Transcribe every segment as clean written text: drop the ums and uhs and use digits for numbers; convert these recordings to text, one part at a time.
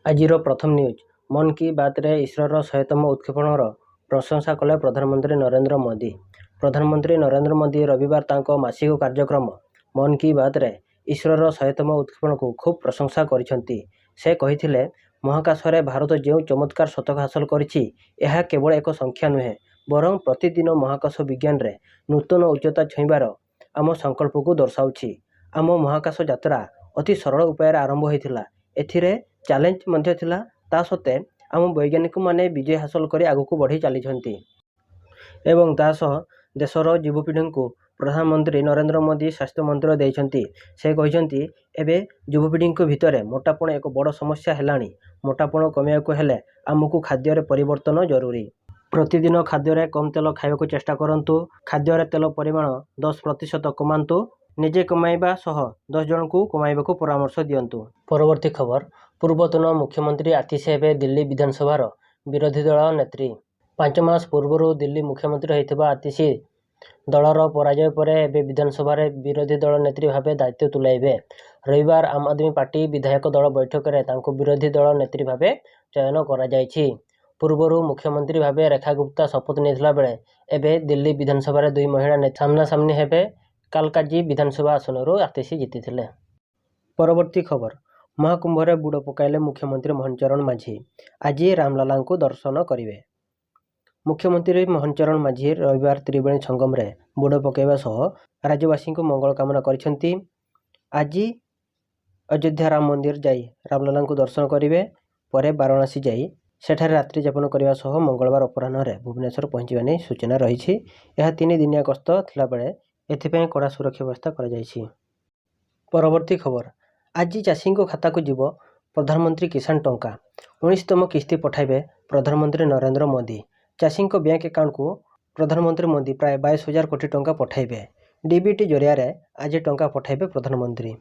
ଆଜିର ପ୍ରଥମ ନ୍ୟୁଜ୍, ମନ୍ କି ବାତ୍ରେ ଇସ୍ରୋର 100ତମ ଉତ୍କ୍ଷେପଣର ପ୍ରଶଂସା କଲେ ପ୍ରଧାନମନ୍ତ୍ରୀ ନରେନ୍ଦ୍ର ମୋଦି। ପ୍ରଧାନମନ୍ତ୍ରୀ ନରେନ୍ଦ୍ର ମୋଦି ରବିବାର ତାଙ୍କ ମାସିକ କାର୍ଯ୍ୟକ୍ରମ ମନ୍ କି ବାତ୍ରେ ଇସ୍ରୋର 100ତମ ଉତ୍କ୍ଷେପଣକୁ ଖୁବ୍ ପ୍ରଶଂସା କରିଛନ୍ତି। ସେ କହିଥିଲେ, ମହାକାଶରେ ଭାରତ ଯେଉଁ ଚମତ୍କାର ଶତକ ହାସଲ କରିଛି, ଏହା କେବଳ ଏକ ସଂଖ୍ୟା ନୁହେଁ, ବରଂ ପ୍ରତିଦିନ ମହାକାଶ ବିଜ୍ଞାନରେ ନୂତନ ଉଚ୍ଚତା ଛୁଇଁବାର ଆମ ସଂକଳ୍ପକୁ ଦର୍ଶାଉଛି। ଆମ ମହାକାଶ ଯାତ୍ରା ଅତି ସରଳ ଉପାୟରେ ଆରମ୍ଭ ହୋଇଥିଲା। ଏଥିରେ ଚ୍ୟାଲେଞ୍ଜ ମଧ୍ୟ ଥିଲା। ତା ସତ୍ତ୍ୱେ ଆମ ବୈଜ୍ଞାନିକମାନେ ବିଜୟ ହାସଲ କରି ଆଗକୁ ବଢ଼ି ଚାଲିଛନ୍ତି। ଏବଂ ତା ସହ ଦେଶର ଯୁବପିଢ଼ିଙ୍କୁ ପ୍ରଧାନମନ୍ତ୍ରୀ ନରେନ୍ଦ୍ର ମୋଦି ସ୍ୱାସ୍ଥ୍ୟ ମନ୍ତ୍ର ଦେଇଛନ୍ତି। ସେ କହିଛନ୍ତି, ଏବେ ଯୁବପିଢ଼ିଙ୍କ ଭିତରେ ମୋଟାପଣ ଏକ ବଡ଼ ସମସ୍ୟା ହେଲାଣି। ମୋଟାପଣ କମାଇବାକୁ ହେଲେ ଆମକୁ ଖାଦ୍ୟରେ ପରିବର୍ତ୍ତନ ଜରୁରୀ। ପ୍ରତିଦିନ ଖାଦ୍ୟରେ କମ୍ ତେଲ ଖାଇବାକୁ ଚେଷ୍ଟା କରନ୍ତୁ। ଖାଦ୍ୟରେ ତେଲ ପରିମାଣ 10% କମାନ୍ତୁ। ନିଜେ କମାଇବା ସହ 10 ଜଣଙ୍କୁ କମାଇବାକୁ ପରାମର୍ଶ ଦିଅନ୍ତୁ। ପରବର୍ତ୍ତୀ ଖବର, ପୂର୍ବତନ ମୁଖ୍ୟମନ୍ତ୍ରୀ ଆତିଶୀ ହେବେ ଦିଲ୍ଲୀ ବିଧାନସଭାର ବିରୋଧୀ ଦଳ ନେତ୍ରୀ। 5 ମାସ ପୂର୍ବରୁ ଦିଲ୍ଲୀ ମୁଖ୍ୟମନ୍ତ୍ରୀ ହୋଇଥିବା ଆତିଶୀ ଦଳର ପରାଜୟ ପରେ ଏବେ ବିଧାନସଭାରେ ବିରୋଧୀ ଦଳ ନେତ୍ରୀ ଭାବେ ଦାୟିତ୍ୱ ତୁଲାଇବେ। ରବିବାର ଆମ୍ ଆଦମୀ ପାର୍ଟି ବିଧାୟକ ଦଳ ବୈଠକରେ ତାଙ୍କୁ ବିରୋଧୀ ଦଳ ନେତ୍ରୀ ଭାବେ ଚୟନ କରାଯାଇଛି। ପୂର୍ବରୁ ମୁଖ୍ୟମନ୍ତ୍ରୀ ଭାବେ ରେଖା ଗୁପ୍ତା ଶପଥ ନେଇଥିଲା ବେଳେ ଏବେ ଦିଲ୍ଲୀ ବିଧାନସଭାରେ ଦୁଇ ମହିଳା ସାମ୍ନାସାମ୍ନି ହେବେ। କାଲକାଜୀ ବିଧାନସଭା ଆସନରୁ ଆତିଶୀ ଜିତିଥିଲେ। ପରବର୍ତ୍ତୀ ଖବର, ମହାକୁମ୍ଭରେ ବୁଡ଼ ପକାଇଲେ ମୁଖ୍ୟମନ୍ତ୍ରୀ ମୋହନ ଚରଣ ମାଝୀ, ଆଜି ରାମଲାଲାଙ୍କୁ ଦର୍ଶନ କରିବେ। ମୁଖ୍ୟମନ୍ତ୍ରୀ ମୋହନ ଚରଣ ମାଝୀ ରବିବାର ତ୍ରିବେଣୀ ସଙ୍ଗମରେ ବୁଡ଼ ପକାଇବା ସହ ରାଜ୍ୟବାସୀଙ୍କୁ ମଙ୍ଗଳ କାମନା କରିଛନ୍ତି। ଆଜି ଅଯୋଧ୍ୟା ରାମ ମନ୍ଦିର ଯାଇ ରାମଲାଲାଙ୍କୁ ଦର୍ଶନ କରିବେ। ପରେ ବାରାଣସୀ ଯାଇ ସେଠାରେ ରାତ୍ରି ଯାପନ କରିବା ସହ ମଙ୍ଗଳବାର ଅପରାହ୍ନରେ ଭୁବନେଶ୍ୱର ପହଞ୍ଚିବା ନେଇ ସୂଚନା ରହିଛି। ଏହା 3 ଦିନିଆ ଗସ୍ତ ଥିଲାବେଳେ ଏଥିପାଇଁ କଡ଼ା ସୁରକ୍ଷା ବ୍ୟବସ୍ଥା କରାଯାଇଛି। ପରବର୍ତ୍ତୀ ଖବର, ଆଜି ଚାଷୀଙ୍କ ଖାତାକୁ ଯିବ ପ୍ରଧାନମନ୍ତ୍ରୀ କିଷାନ ଟଙ୍କା। 19ତମ କିସ୍ତି ପଠାଇବେ ପ୍ରଧାନମନ୍ତ୍ରୀ ନରେନ୍ଦ୍ର ମୋଦି। ଚାଷୀଙ୍କ ବ୍ୟାଙ୍କ ଆକାଉଣ୍ଟକୁ ପ୍ରଧାନମନ୍ତ୍ରୀ ମୋଦି ପ୍ରାୟ 22,000 କୋଟି ଟଙ୍କା ପଠାଇବେ। ଡିବିଟି ଜରିଆରେ ଆଜି ଟଙ୍କା ପଠାଇବେ ପ୍ରଧାନମନ୍ତ୍ରୀ।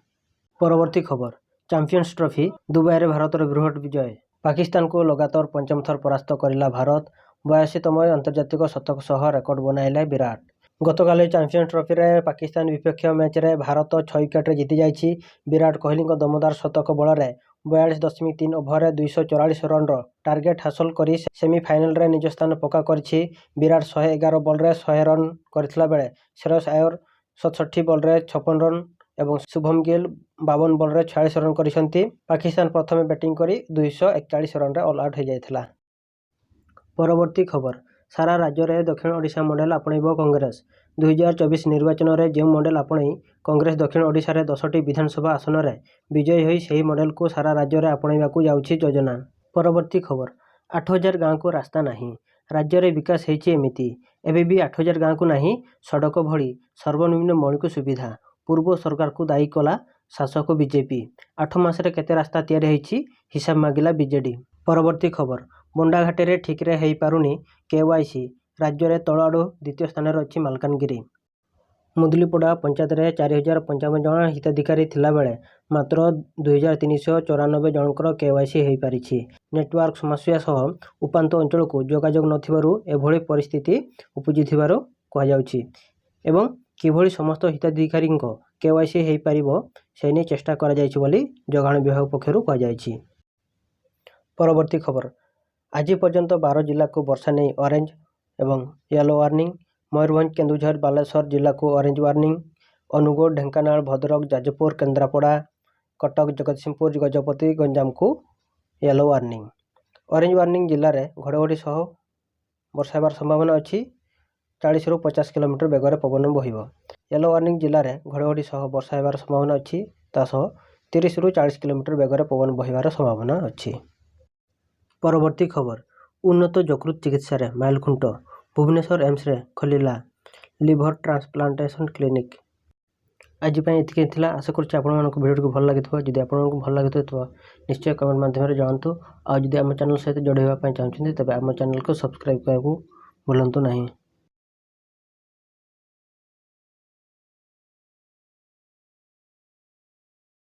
ପରବର୍ତ୍ତୀ ଖବର, ଚାମ୍ପିଅନ୍ସ ଟ୍ରଫି, ଦୁବାଇରେ ଭାରତର ବୃହତ ବିଜୟ। ପାକିସ୍ତାନକୁ ଲଗାତାର ପଞ୍ଚମ ଥର ପରାସ୍ତ କରିଲା ଭାରତ। 82ତମ ଆନ୍ତର୍ଜାତିକ ଶତକ ସହ ରେକର୍ଡ ବନାଇଲେ ବିରାଟ। ଗତକାଲି ଚାମ୍ପିଅନ୍ସ ଟ୍ରଫିରେ ପାକିସ୍ତାନ ବିପକ୍ଷ ମ୍ୟାଚ୍ରେ ଭାରତ 6 ୱିକେଟରେ ଜିତିଯାଇଛି। ବିରାଟ କୋହଲିଙ୍କ ଦମଦାର ଶତକ ବଳରେ 42.3 ଓଭରରେ 244 ରନ୍ର ଟାର୍ଗେଟ ହାସଲ କରି ସେମିଫାଇନାଲରେ ନିଜ ସ୍ଥାନ ପକ୍କା କରିଛି। ବିରାଟ 111 ବଲ୍ରେ 100 ରନ୍ କରିଥିଲା ବେଳେ ଶ୍ରେୟସ ଆୟର 67 ବଲ୍ରେ 56 ରନ୍ ଏବଂ ଶୁଭମ ଗିଲ୍ 52 ବଲ୍ରେ 46 ରନ୍ କରିଛନ୍ତି। ପାକିସ୍ତାନ ପ୍ରଥମେ ବ୍ୟାଟିଂ କରି 241 ରନ୍ରେ ଅଲ୍ ଆଉଟ୍ ହୋଇଯାଇଥିଲା। ପରବର୍ତ୍ତୀ ଖବର, ସାରା ରାଜ୍ୟରେ ଦକ୍ଷିଣ ଓଡ଼ିଶା ମଡେଲ ଆପଣେଇବ କଂଗ୍ରେସ। 2024 ନିର୍ବାଚନରେ ଯେଉଁ ମଡେଲ ଆପଣେଇ କଂଗ୍ରେସ ଦକ୍ଷିଣ ଓଡ଼ିଶାରେ 10ଟି ବିଧାନସଭା ଆସନରେ ବିଜୟୀ ହୋଇ, ସେହି ମଡେଲକୁ ସାରା ରାଜ୍ୟରେ ଆପଣେଇବାକୁ ଯାଉଛି ଯୋଜନା। ପରବର୍ତ୍ତୀ ଖବର, 8000 ଗାଁକୁ ରାସ୍ତା ନାହିଁ। ରାଜ୍ୟରେ ବିକାଶ ହେଇଛି ଏମିତି, ଏବେ ବି 8000 ଗାଁକୁ ନାହିଁ ସଡ଼କ ଭଳି ସର୍ବନିମ୍ନ ମୌଳିକ ସୁବିଧା। ପୂର୍ବ ସରକାରକୁ ଦାୟୀ କଲା ଶାସକ ବିଜେପି। 8 ମାସରେ କେତେ ରାସ୍ତା ତିଆରି ହେଇଛି, ହିସାବ ମାଗିଲା ବିଜେଡି। ପରବର୍ତ୍ତୀ ଖବର, ବଣ୍ଡାଘାଟିରେ ଠିକ୍ରେ ହେଇପାରୁନି କେୱାଇସି। ରାଜ୍ୟରେ ତଳଆଡ଼ୁ ଦ୍ୱିତୀୟ ସ୍ଥାନରେ ଅଛି ମାଲକାନଗିରି। ମୁଦୁଲିପଡ଼ା ପଞ୍ଚାୟତରେ 4055 ଜଣ ହିତାଧିକାରୀ ଥିଲାବେଳେ ମାତ୍ର 2394 ଜଣଙ୍କର କେୱାଇସି ହୋଇପାରିଛି। ନେଟୱାର୍କ ସମସ୍ୟା ସହ ଉପାନ୍ତ ଅଞ୍ଚଳକୁ ଯୋଗାଯୋଗ ନଥିବାରୁ ଏଭଳି ପରିସ୍ଥିତି ଉପୁଜିଥିବାର କୁହାଯାଉଛି ଏବଂ କିଭଳି ସମସ୍ତ ହିତାଧିକାରୀଙ୍କ କେୱାଇସି ହୋଇପାରିବ, ସେ ନେଇ ଚେଷ୍ଟା କରାଯାଇଛି ବୋଲି ଯୋଗାଣ ବିଭାଗ ପକ୍ଷରୁ କୁହାଯାଇଛି। ପରବର୍ତ୍ତୀ ଖବର, ଆଜି ପର୍ଯ୍ୟନ୍ତ 12 ଜିଲ୍ଲାକୁ ବର୍ଷା ନେଇ ଅରେଞ୍ଜ ଏବଂ ୟେଲୋ ୱାର୍ଣ୍ଣିଂ। ମୟୂରଭଞ୍ଜ, କେନ୍ଦୁଝର, ବାଲେଶ୍ୱର ଜିଲ୍ଲାକୁ ଅରେଞ୍ଜ ୱାର୍ଣ୍ଣିଂ। ଅନୁଗୁଳ, ଢେଙ୍କାନାଳ, ଭଦ୍ରକ, ଯାଜପୁର, କେନ୍ଦ୍ରାପଡ଼ା, କଟକ, ଜଗତସିଂହପୁର, ଗଜପତି, ଗଞ୍ଜାମକୁ ୟେଲୋ ୱାର୍ଣ୍ଣିଂ। ଅରେଞ୍ଜ ୱାର୍ଣ୍ଣିଂ ଜିଲ୍ଲାରେ ଘଡ଼ଘଡ଼ି ସହ ବର୍ଷା ହେବାର ସମ୍ଭାବନା ଅଛି। 40ରୁ 50 କିଲୋମିଟର ବେଗରେ ପବନ ବହିବ। ୟେଲୋ ୱାର୍ଣ୍ଣିଂ ଜିଲ୍ଲାରେ ଘଡ଼ଘଡ଼ି ସହ ବର୍ଷା ହେବାର ସମ୍ଭାବନା ଅଛି। ତା ସହ 30ରୁ 40 କିଲୋମିଟର ବେଗରେ ପବନ ବହିବାର ସମ୍ଭାବନା ଅଛି। ପରବର୍ତ୍ତୀ ଖବର, ଉନ୍ନତ ଯକୃତ ଚିକିତ୍ସାରେ ମାଇଲଖୁଣ୍ଟ। ଭୁବନେଶ୍ୱର ଏମ୍ସରେ ଖୋଲିଲା ଲିଭର ଟ୍ରାନ୍ସପ୍ଲାଣ୍ଟେସନ୍ କ୍ଲିନିକ୍। ଆଜି ପାଇଁ ଏତିକି ଥିଲା। ଆଶା କରୁଛି ଆପଣମାନଙ୍କୁ ଭିଡ଼ିଓଟିକୁ ଭଲ ଲାଗିଥିବ। ଯଦି ଆପଣଙ୍କୁ ଭଲ ଲାଗିଥିବ, ତ ନିଶ୍ଚୟ କମେଣ୍ଟ ମାଧ୍ୟମରେ ଜଣାନ୍ତୁ। ଆଉ ଯଦି ଆମ ଚ୍ୟାନେଲ୍ ସହିତ ଯୋଡ଼ି ହେବା ପାଇଁ ଚାହୁଁଛନ୍ତି, ତେବେ ଆମ ଚ୍ୟାନେଲକୁ ସବସ୍କ୍ରାଇବ୍ କରିବାକୁ ଭୁଲନ୍ତୁ ନାହିଁ।